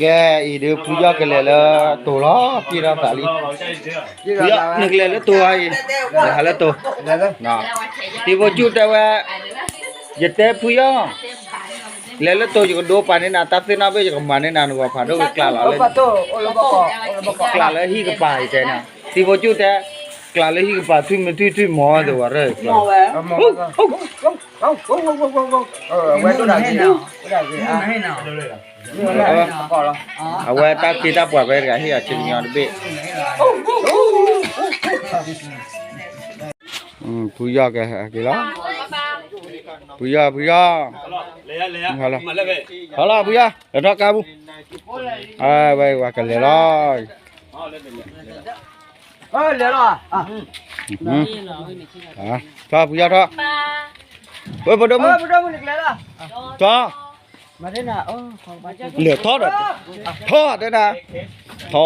ကဲအံၤဒုး ဖုယီၢ်ကလဲၤလၢတိၤလီၤ ပျံၤထီၣ်သးလံ, ဖုယီၢ် နကလဲၤလၢတိၤအံၤ, နဟးလၢတိၤ, သံဖိကၠူၣ်တဲဝဲ, ယတဲဖုယီၢ်, လဲၤလၢတိၤယကဒိပာ်န့ၢ်နၤ တၢ်သ့ၣ်နီၣ်ဘ့ၣ် ယကမၤန့ၢ်နၤ နဂီၤဖးဒိၣ်ကကျးလီၤလၢ ကျးလၢဟံၣ်ကပၤ ယတဲနၤ, သံဖိကၠူၣ်တဲ, ကျးလၢဟံၣ်ကပၤ ထွံၣ်မုၢ်ထွံၣ်ထွံၣ်မီၤ တဝၤရၢၢ်ကျး အဝဲတၢ်ဖံးတၢ်ပှၢ်ဖဲတဂၤဟ့ၣ်အီၤဆ့ကညီတဘ့ၣ်, ဖုယီၢ်ကဟဲက့ၤလီၤ, ဖုယီၢ် ဖုယီၢ်, ဟါလီၤ ဖုယီၢ် လဲၤထီၣ်ကါပူၤ, ဝဲဝဲကလဲၤလီၤ, ထီၣ်ဖုယီၢ်ထီၣ်, ဝဲဖိဒိၣ်မုၣ်, ထီၣ် လဲၤထီၣ်ဒီး, ထီၣ်တဲနၤ, ထီၣ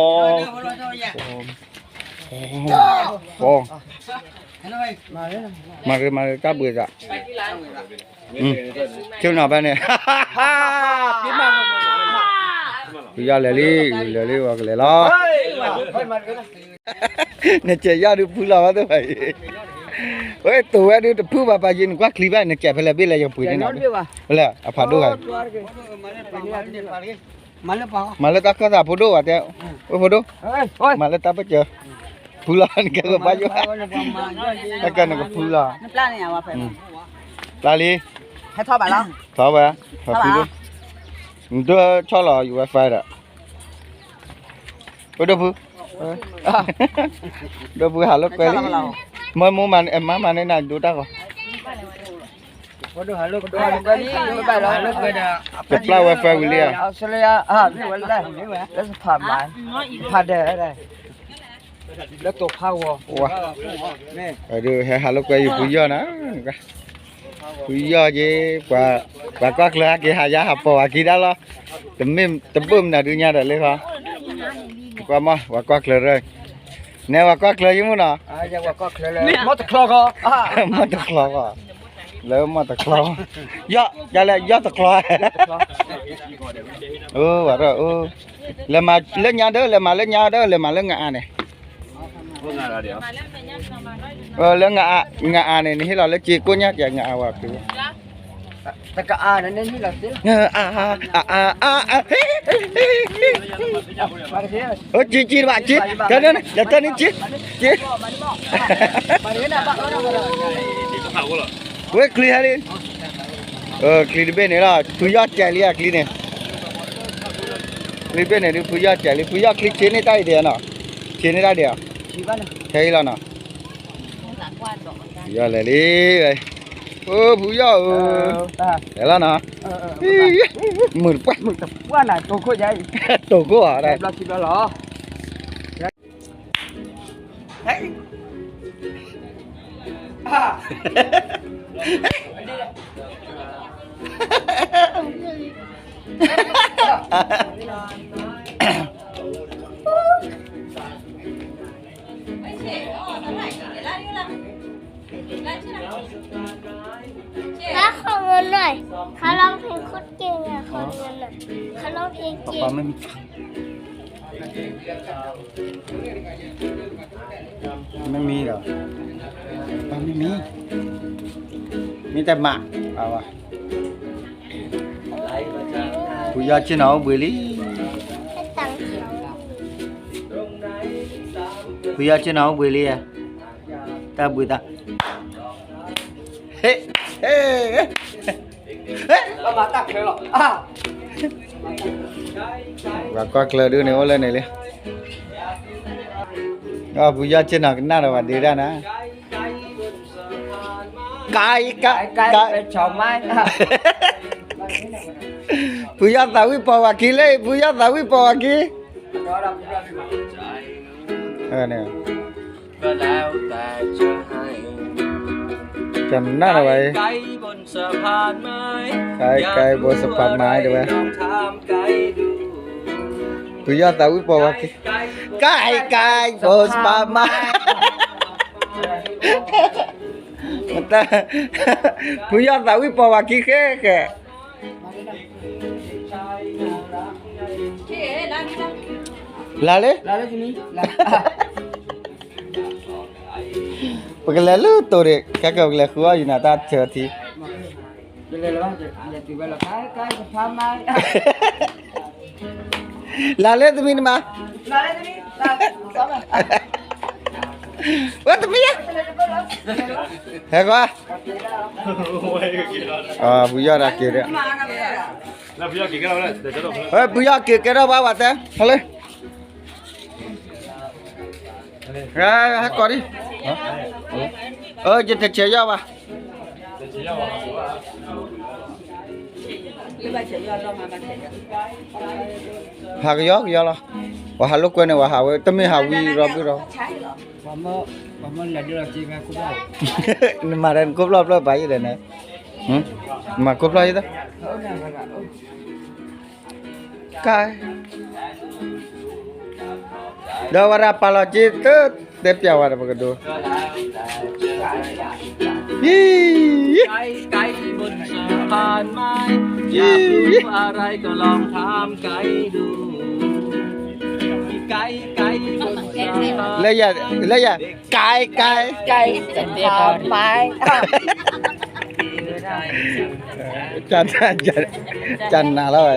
်, မၤရ့မၤရ့ တၢ်ဘှံးသး, ဆ့ၣ်နီၤဖဲန့ၣ်, ဖုယီၢ်လဲၤလံ, လဲၤလံ ဝဲကလဲၤလီၤ. နစဲးယၢ်ဒုးဖုလီၤဘၣ်သ့ၣ်ဘၣ်အံၤ, ဝဲတိၤဝဲဒုးတဖုဘၣ်ပာ်ယံၤ နကွၢ်ချံဘၣ် နစဲးဖဲလဲၣ်ဘ့ၣ်လဲၣ် ယကပှ့ၤန့ၢ်နၤ, ဖဲလဲၣ် အဖးဒိၣ်ဂၤ မၤလၢတၢ်ခၢၣ်သးဖိဒိၣ်ဘၣ်တဲ, အိၣ်ဖိဒိၣ်, မၤလၢတၢ်ပၢၢ်စၢၤ, ဖုလီၤ နကဲကဘၣ်ယိၣ်, နကဲနကဖုလီၤ, ပျၢ်လံ, ထီၣ်ဝဲ, ဖုဒိၣ်, နဒိၣ်ဆီၣ်လီၤ ယ Wi-Fi ဒီး, အိၣ်ဒိၣ်ဖု, ဒိၣ်ဖုဟးလိာ်ကွဲလံ, မ့ၢ်မူမၤန့ၢ်နၤဒိၣ်တၢ်ဂီၤ ကပျၢ် Wi-Fi ဝံၤလံဧါ, လၢစဖးမါ, ဖးဒဲး, လၢတိၤဖးဂီၤ, ဒုးဟဲဟးလိာ်ကွဲယဖုယီၢ်နၤ, ဖုယီၢ်က့, ပှၤကွၢ်ချၢဟဲက့ၤဟးယါဟးပိာ်ဝဲခံဒၣ်လီၤ, တမ့ၢ်တဘၣ်မနုၤဒုးညါဒီးလၢခီ, ကွၢ်မး ပှၤကွၢ်ချၢရၢ, နဲပှၤကွၢ်ချၢယမုၢ်နီၤ, မီၢ်တချီဃီ, မီၢ်တချီဃီ, လၢမီၢ်တချီ, ယီၢ်, ယလဲၣ် ယီၢ်တချီ, အိၣ်ဝဲဒၣ်, လဲၤမၤလၢညါဒီး လဲၤမၤလၢညါဒီး လဲၤမၤလၢငအါန့ၣ်, လၢငအါန့ၣ် နဟ့ၣ်လီၤလၢစ့ကိၣ်ညါကဲ ငအါဝဲဖု, တကအါန့ၣ် အါ, အါ, အါ, အါ, အါ, အါ, စ့ စ့တဘၣ် စ့, တၢ်န့ၣ် တၢ်န့ၣ် စ့, စ့, ဝဲချံဟဲလံ, ချံတဘ့ၣ်န့ၣ်လီၤ ဖုယီၢ်စဲးလံဧါ ချံန့ၣ်, ချံတဘ့ၣ်န့ၣ်ဒုး ဖုယီၢ်စဲးလံ ဖုယီၢ်ချံဆ့န့ၢ်တၢ်အံၤဒဲးနီၤ, ဆ့န့ၢ်တၢ်ဒဲးဧါ, ခဲအံၤလီၤနီၤ, ဖုယီၢ်လဲၤလံ, အိၣ်ဖုယီၢ်ဧၢ, လဲၤလီၤနီၤ, မုာ်တပှၢ်, တိၤခိၣ်ဧါ, ขอเงินหน่อย เขาร้องเพลงโคตรเก่งอะ ขอเงินหน่อย เขาร้องเพลงเก่ง ไม่มีเหรอ ไม่มี มีแต่หมาก เอาวะ ဖုယီၢ်ဆ့ၣ်နီၤ အိၣ်ဘှံးလံ, ဖုယီၢ်ဆ့ၣ်နီၤ အိၣ်ဘှံးလံ, တၢ်ဘှံးတၢ်, ဟ့ၣ်, ဟ့ၣ်, ဟ့ၣ်, ပှၤကွၢ်ကျၢၤဒုးန့ၣ် အိၣ်လၢန့ၣ်လံ, ဖုယီၢ်ဆ့ၣ်နီၤ ကနၣ်ဒီးဝဲဒ့ဒၣ်နၤ, ကဲ, ကဲ, ကဲ, ဖုယီၢ်သးဝံၣ်ပိာ်ဝၤခံ လၢ ဖုယီၢ်သးဝံၣ်ပိာ်ဝၤခံ, ကနၣ်ဒီးဝဲ, ကဲ, ကဲ, ဘိစပာ်မါ တဲဝဲ, ဖုယီၢ်သးဝံၣ်ပိာ်ဝၤခံ, ကဲ, ကဲ, ဘိစပာ်မါ, ဖုယီၢ်သးဝံၣ်ပိာ်ဝၤခံ ဃဲဃဲ, လၢလၢ ပကလဲၤလၢတိၤန့ၣ် ခဲကၢၢ်ပကလဲၤဃုအီၣ်ယူၤနၤတၢ်ဆၢထံ လၢလၢသမံးနမါ ဝဲသမံး ဟဲကွၢ် ပူၤယီၣ်တၢ်က့ၤဒီး ပူၤယီၣ်က့ၤကဲထီၣ်ဘၣ်ဝဲတဲ ဟဲလၢ ဟဲကိးဒံး ယတဆဲးယီၣ်ဘၣ် ဟးကယီကယီလီၤ ပှၤဟးလိာ်ကွဲန့ၣ် ပှၤဟးဝဲ တမ့ၢ်ဟးဝံၤရီဘုရီ နမၤဒီးနခိၣ်ဖျီၣ်ဖျီၣ်ပာ်ယံၤဒီးန့ၣ် မၤခိၣ်ဖျီၣ်ယံၤ ကဲ ဒီးဝဲဒၣ်ပာ်လီၤက့ၤတတဲပျးဝဲဒီးပကဒိ ဟံ လၢယၤ လၢယၤ ကဲ ကဲ ကဲ စဖါမါ ကနၤလီၤဝဲ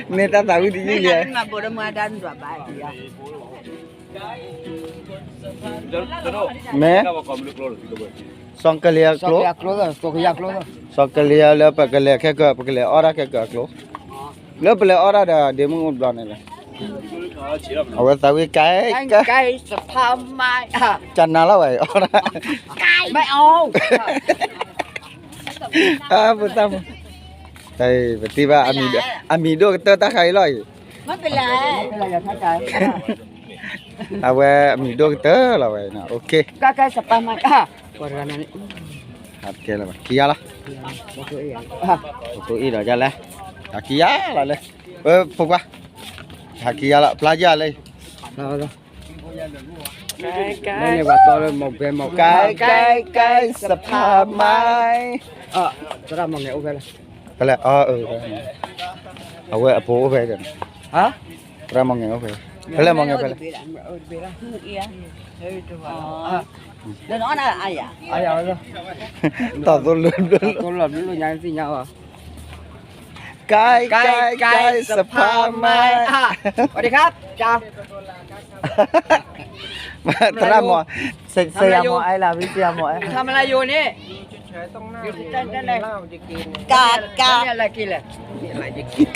န့ၣ်တၢ်သးဝံၣ်တယုၢ်လံ မ့ၢ် စီၤကလံၤအကျိ စီၤကလံၤလၢပကလဲၤခဲကၢၢ် ပကလဲၤအီၣ်တၢ်ခဲကၢၢ်အကျိ လၢပလဲၤအီၣ်တၢ်ဒီးဒ့မုၣ်အိၣ်ဘျီန့ၣ်လဲၣ် အဝဲသးဝံၣ်ကဲ ကဲ စဖါမါ ကနၤလီၤဝဲ အီၣ်တၢ် မ့ၢ်အီၣ် ပသးမုာ် ပထံၣ်ဘၣ် အမံၤဒိၣ်ကတၢၢ်တၢ်ခါအံၤလီၤအံၤ အဝဲအမံၤဒိၣ်ကတၢၢ်လီၤဝဲ ကဲ ကဲ စဖါမါ က့ၤယါလီၤ ပက့ၤအံၤဒီးယါလဲၣ် က့ၤယါလီၤလဲၣ် ဖိခွါ ဟးက့ၤယါလီၤ ဖျါယါလဲၣ် ကဲ ကဲ ကဲ စဖါမါ သရၣ်မီၢ်ငဲၤအိၣ်ဖဲလဲၣ် ဖဲလဲၣ် အ အဝဲအဖိအိၣ်ဖဲ သရၣ်မီၢ်ငဲၤအိၣ်ဖဲ ဖဲလဲၣ်မီၢ်ငဲၤဖဲလဲၣ် တီၢ်သိလၢ ကဲ ကဲ ကဲ စဖါမါ สวัสดีครับ သရၣ်မီၢ် ဆရာမီၢ်အဲလၣ် ဆရာမီၢ်အဲ ทำอะไรอยู่นี่ กา กา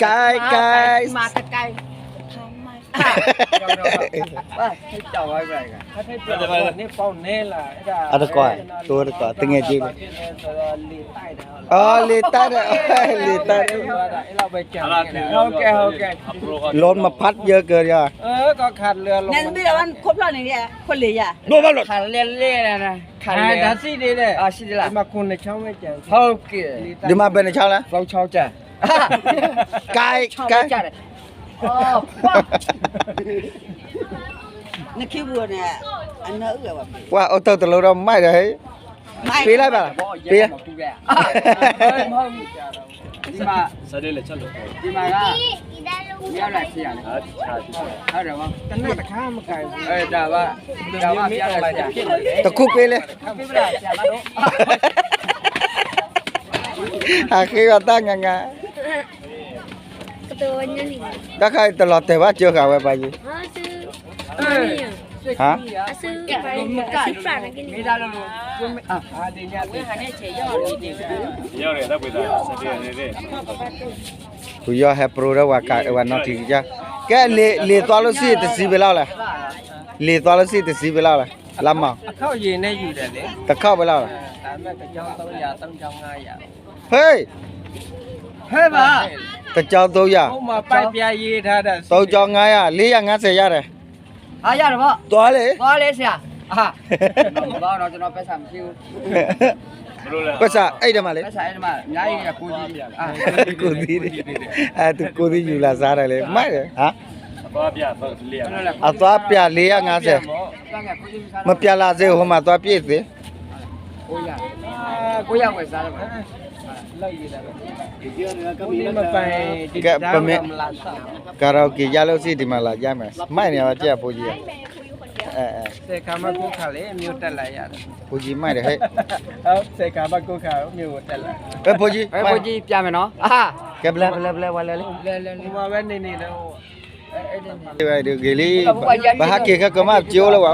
กาย กาย มาแต่ไกล ทำไม အတကွၢ် တိတကွၢ် တငဲးက့ အလံာ်တၢ်ဒီး လံာ်တၢ်ဒီး လီမဖးယၢကၢၤဒီး နမ့ၢ်လၢခိၣ်ဖျီၣ်န့ၣ် ခိၣ်လ့ၣ်ယၤ ဒိၣ်ဘၣ်လီၤ ခးလဲလဲၣ် ခးလဲ ဒ်မၤဘဲန့ၣ်ဆါလဲၣ် ကဲ ကဲ နခံပူၤန့ၣ် အနၢအုၣ်ဝဲ ပှၤအိၣ်တၢ်တလိဒီးမးဒီး ပ့လၢ်ဘၣ် ပ့ တခူပ့လဲၣ် အဃ့အီၤတၢ်ငါငါ တၢ်ခါအံၤတလီၤတဲာ်ဘၣ်စၢဃာ်ဝဲပှၤယံၤ ဟါ ပူၤယီၢ်ဟဲပရိဒၣ်ဝဲကးဝဲနီၢ်ထံကစၢ် ကဲ လံာ်သွါလိစံၣ်တစံးဝဲလီၤလဲၣ် လံာ်သွါလိစံၣ်တစံးဝဲလီၤလဲၣ် လါမး တခီၣ်ဝဲလီၤလဲၣ် ဟ့ၣ် တကၠီသိယၤ သုံးကျောင်းငါးရာ လေးရာငါးဆယ်ရတယ် သွားလေ သွားလေဆရာ ပိုက်ဆံအိတ်ထဲမှာလေ ပိုက်ဆံအိတ်ထဲမှာ အများကြီး ကိုယ်သီး အဲ သူကိုယ်သီးယူလာစားတယ်လေ မိုက်တယ် ဟမ် အသွားပြ လေးရာငါးဆယ် မပြန်လာသေးဘူး ဟိုမှာသွားပြည့်သေး ကိုယ့်ရဝယ်စားတယ်ပါ ကဲ ပမ့ၢ် ကၤရၢၣ်အိၣ်က့ၤယါလၢစံၣ်ဒံးမးလၢယါမဲာ် မ့ၢ်န့ၣ်အဝဲကဲအဖိကံ ဖိကံမ့ၢ်တဟဲ ဖိကံ ဖိကံ ပျၢ်မဲာ်နီၤ ကဲ ဘျဲ ဘျဲ ဘျဲ ဝဲလဲၣ်လံ ဂ့ၤလံ ပဟးက့ၤခဲကမၣ်စ့အိၣ်လၢဝဲ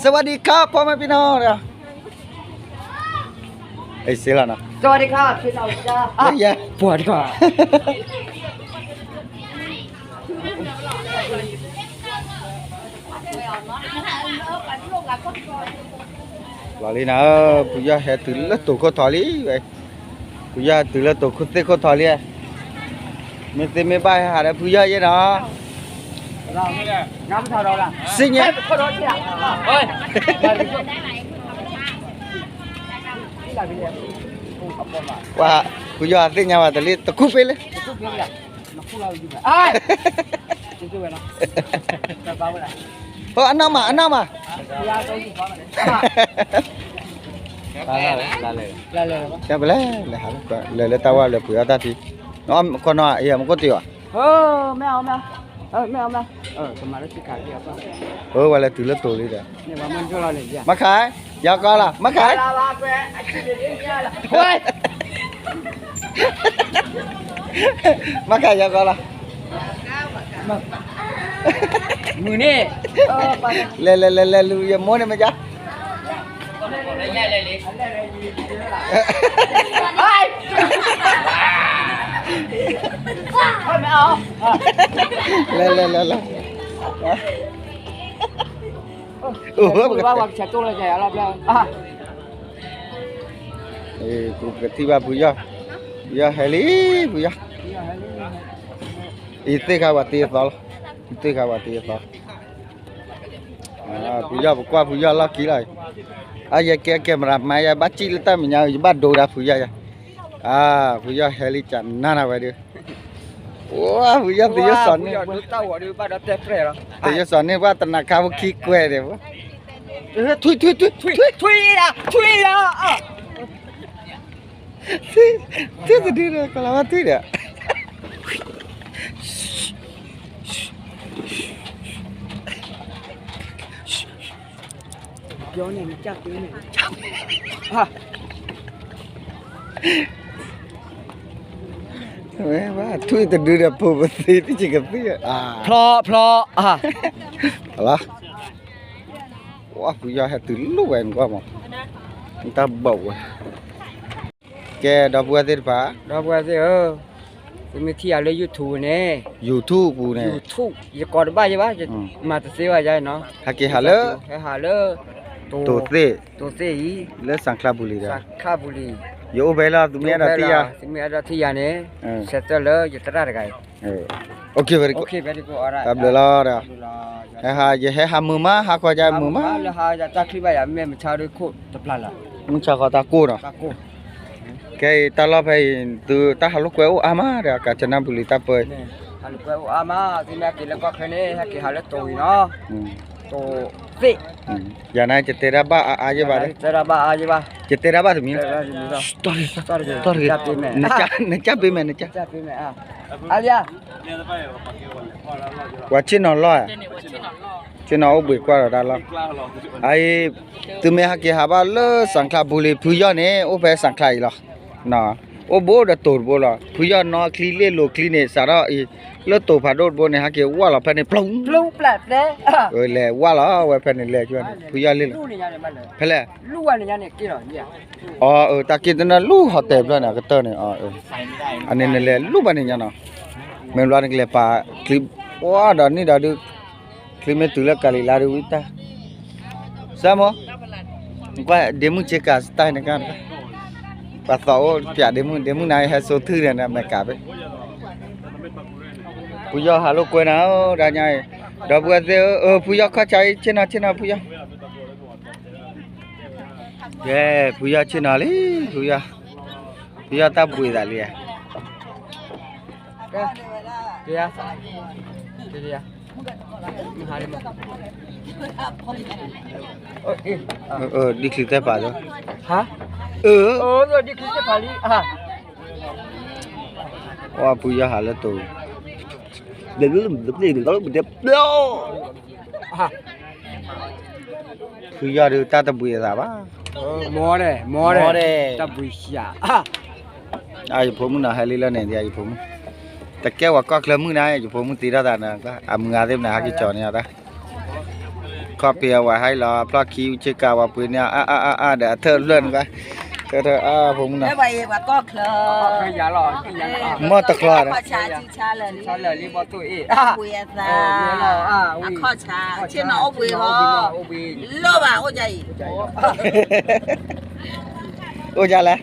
สวัสดีครับ พ่อแม่พี่น้อง เอ้ยเสียแล้วนะ สวัสดีครับ พี่น้องจ้า เอ้ย ปวดก่อน လီၤလံနၤဧၢ ဖုယီၢ်ဟဲတုၤလၢတိာ်ခိၣ်ထီလံဝဲ ဖုယီၢ်ဟဲတုၤလၢတိာ်ခိၣ်သ့ၣ်ခိၣ်ထီလံ မ့ၢ်သ့မ့ၢ်ဘၣ်ဟဲဟးဒီးဖုယီၢ်ယဲနီၤ စံၣ်ညါ ပှၤ ဖုယီၢ်သ့ၣ်ညါဝဲတလံ တခူၣ်ဖဲလၢ ဟိ အနီၢ်မး အနီၢ်မး ကဲပလဲၤ လဲၤဟးလၢ လဲၤလၢတၢ်ဝါလၢပှ့ၤအီၣ်တၢ်ထံ ကီၢ်နီၢ် အံၤ မ့ၢ်ကိၣ်တ့ၢ်ဘၣ် မ့ၢ်အီၤ မ့ၢ်အီၤ မ့ၢ်အီၤ အဝဲလဲၤတုၤလၢတိာ်လံဒီး မ့ၢ်ခါ ယီၤကီလီၤ မ့ၢ်ခါ မ့ၢ်ခါ ယီၤကီလီၤ မုၢ်န့ၣ် လဲၤလဲၤလဲၤလဲၤ လူၤယမိၢ်န့ၣ်မ့ၢ်ကါ လဲၤလဲၤလဲၤလဲၤ အိၣ် ဘၣ်ဝဲကဆဲးတိၢ်လၢကဲလီၤဘျီ ပကထံၣ်ဘၣ်ဖုယီၢ် ဖုယီၢ်ဟဲလံ ဖုယီၢ် အံၤသ့ၣ်ခါပှၤတ့အသီလီၤ အံၤသ့ၣ်ခါပှၤတ့အသီ ဖုယီၢ်ပကွၢ်ဖုယီၢ်လီၢ်ခံလီၤ အါ ယကဲကဲမရၤမါ ယဘၣ်စံၣ်လၢတၢ်မဲာ်ညါ ယဘၣ်ဒိဒၣ်ဖုယီၢ်ယၤ အါ ဖုယီၢ်ဟဲလံကနၣ်နၤဝဲဒုး အိ ဖုယီၢ်သယိၣ်စီၤန့ၣ် သယိၣ်စီၤန့ၣ် ပှၤတနၤခါဖိခံကွဲးဒီး ထွံၣ်ထွံၣ်ထွံၣ်ထွံၣ် ထွံၣ်ယၤ ထွံၣ်ယၤ ထွံၣ်တဒုဒီး ကလီၤဝဲထွံၣ်ဒီး ဝဲဘၣ်ထွံၣ်တဒုဒီး ဖိပသ့တံၢ်ကသံၣ် ဖျီ ဖျီ လီၤ ဝဲဖုယီၢ်ဟဲတုၤလီၤဝဲန့ၣ်ကွၢ်မး တၢ်ဘၣ်ဝဲ ကဲ ဒီပုၢ်ဝဲၢ်သ့ၣ်တဖၣ် ဒီပုၢ်ဝဲၢ်သ့ၣ်ဧၢ, သုမ့ၢ်ထံၣ်ယၤလၢ YouTube န့ၣ် YouTube ပူၤန့ၣ် ယကိးတဘၣ်ယဲဘၣ်, မၤတသ့ဘၣ်ယဲနီၤ, ဟဲက့ၤဟးလၢ ဟဲဟးလၢ တိၤသ့ၣ် တိၤသ့ၣ်အံၤ လၢစၣ်ချၢပူၤလံဒီး စၣ်ချၢပူၤလံ, ယအိၣ်ဖဲလီၤ သုမ့ၢ်အဲၣ်ဒိးထံၣ်ယၤ သုမ့ၢ်အဲၣ်ဒိးထံၣ်ယၤန့ၣ် ဆဲးသွဲၣ်လၢယသရၣ်တဂၤအံၤ တၢ်ဘျုးလီၤဒီး ဟဲဟး ယဟဲဟးမုာ်မး ဟးဃီယမုာ်မး လၢဟးယတၢ်ချံဘၣ်ယၤ မ့ၢ်မုၢ်ဆါဒုခိၣ်တပျၢ်လၢာ် မုၢ်ဆါဃီတၢ်ကိၢ်နီၤ, ကဲအံၤတၢ်လီၢ်ဖဲအံၤ သုတၢ်ဟးလိာ်ကွဲအိၣ်အါမးဒီး ကၣ်စနၢ်ပူၤလံတၢ်ပၢအံၤ ဟးလိာ်ကွဲအိၣ်အါမး သုမ့ၢ်ဟဲက့ၤလၢကီၢ်ချၢန့ၣ် ဟဲက့ၤဟးလၢတိၤအံၤနီၤ, တိၤသ့ၣ် ယၤန့ၣ် ယတဲတၢ်ဘၣ်အါအါယဲဘၣ်ဒီး တဲတၢ်ဘၣ်အါယဲဘၣ်, ယတဲတၢ်ဘၣ်တမံၤလီၤ, နကၢ်ပ့ၤမဲာ် နကၢ်ပ့ၤမဲာ် ပှၤဆ့ၣ်နီၤလီၢ်ဧါ, ဆ့ၣ်နီၤအိၣ်ဘှံးကွၢ်ဒီးတၢ်လီၢ်, အအံၤ သုမ့ၢ်ဟဲက့ၤဟးဘၣ်လၢစၣ်ချၢပူၤလံ ဖုယီၢ်န့ၣ် အိၣ်ဖဲစၣ်ချၢအံၤလီၤ, အိၣ်ဘူးဒီးတိၤတဘိလီၤ, ဖုယီၢ်နီၣ်ချံလ့ၣ်လိၤချံန့ၣ် စးထီၣ်အံၤ လၢတိၤဖးဒိၣ်တဘိန့ၣ် ဟဲက့ၤဝၢ်လီၤဖဲန့ၣ် ပျုၤ လဲၤဝၢ်လီၤဝဲဖဲန့ၣ်လဲၤ ဖုယီၢ်လ့ၣ်လီၤ, ဖဲလဲၣ် ဖဲလဲၣ် အီ တၢ်က့ၤတနၢ်လူၢ်ဟီၣ်တဲာ်ဖျၢၣ်န့ၣ် အကတၢၢ်န့ၣ် အန့ၣ်နလဲၤလူၢ်ဘၣ်န့ၣ်ညါနီၤ, မ့ၢ်ဘျီနကလဲၤပာ်ချံ ပှၤဒီးနံၣ်ဒီးဒုး ချံမ့ၢ်တုၤလၢကၤလံၤလါဒုးဝံတၢ် စၢ်မိၢ် ကွၢ်ဒ့မုၣ်ဆ့ကၤစတၢ်န့ၣ်ကါ, ပှၤသီအိၣ်ပၠးဒ့မုၣ် ဒ့မုၣ်နၤဟဲစိာ်ထုၣ်န့ၣ် မဲာ်ကးဖဲ ဖုယီၢ်ဟးလိာ်ကွဲနၤဧၢ ဒ်ညါအံၤ, ဒီပုၢ်ဝဲၢ်သ့ၣ်ဧၢ, ဖုယီၢ်ခီၣ်ဆါအံၤ ဆ့ၣ်နီၤဆ့ၣ်နီၤဖုယီၢ်, ကဲ ဖုယီၢ်ဆ့ၣ်နီၤလံ, ဖုယီၢ်, ဖုယီၢ်တၢ်ဘှံးသးလံဧါ ဒ်ချံသဲပာ်လၢ, ဟါ, အၢ, ဖုယီၢ်ဒုးတၢ်တဘှံးအသးဘၣ်, မီၢ်ဒဲး, မီၢ်ဒဲး, တၢ်ဘှံးစှၤ, ယဖိမုၣ်နီၤ ဟဲလံလၢန့ၣ် ယဖိမုၣ်, တကဲဝဲကီၢ်ချၢမုၣ်နၤ ယဖိမုၣ်သံထီၣ်သးန့ၣ်, အမုၢ်ဂၤသ့ၣ်မနၤ ဟဲက့ၤကၠီၤန့ၢ်အီၤတၢ် ခီၣ်ဖံးအဝဲဟဲလီၤ ဖျီၣ်ခံဆ့ကၤဝဲပှ့ၤန့ၣ် အါအါအါအါဒီးအထၢၣ်ဖျၢၣ်န့ၣ်ကွၢ်, ထၢၣ်ထၢၣ်အါဖိမုၣ်နီၤ, မီၢ်တချီဒီး, အိၣ်ဒ်လဲၣ်,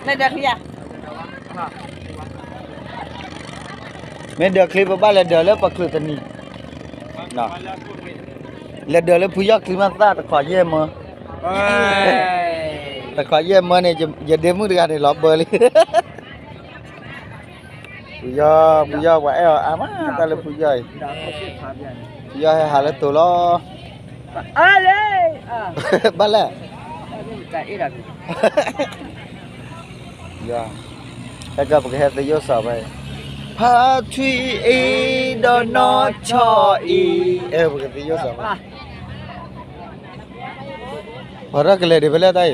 မ့ၢ်ဒၢးချံဧါ, မ့ၢ်ဒၢးချံပဘၣ်လဲၤဒၢးလၢပချုးတနံၤ, လဲၤဒၢးလၢဖုယီၢ်ချံမးသၣ်တခွးယဲၢ်မၢ, တခွးယဲၢ်မၢန့ၣ် ယဒ့မုၣ်တဂၤန့ၣ်လီၤဘၢလံ ဖုယီၢ်, ဖုယီၢ် ပှၤအဲၣ်အီၤအါမး တၢ်လၢဖုယီၢ်အံၤ, ဖုယီၢ်ဟဲဟးလၢတိၤလီၤ, ဘၣ်လဲၣ်, ဟဲကပကဟဲသယိၣ်စီၤဖဲ, ဖါထွံအံၤဒီးနီၢ်ဆီအံၤ, ပကသယိၣ်စီၤဖဲ ပှၤရၢကလဲၤဒံးဖဲလဲၣ်တၢ်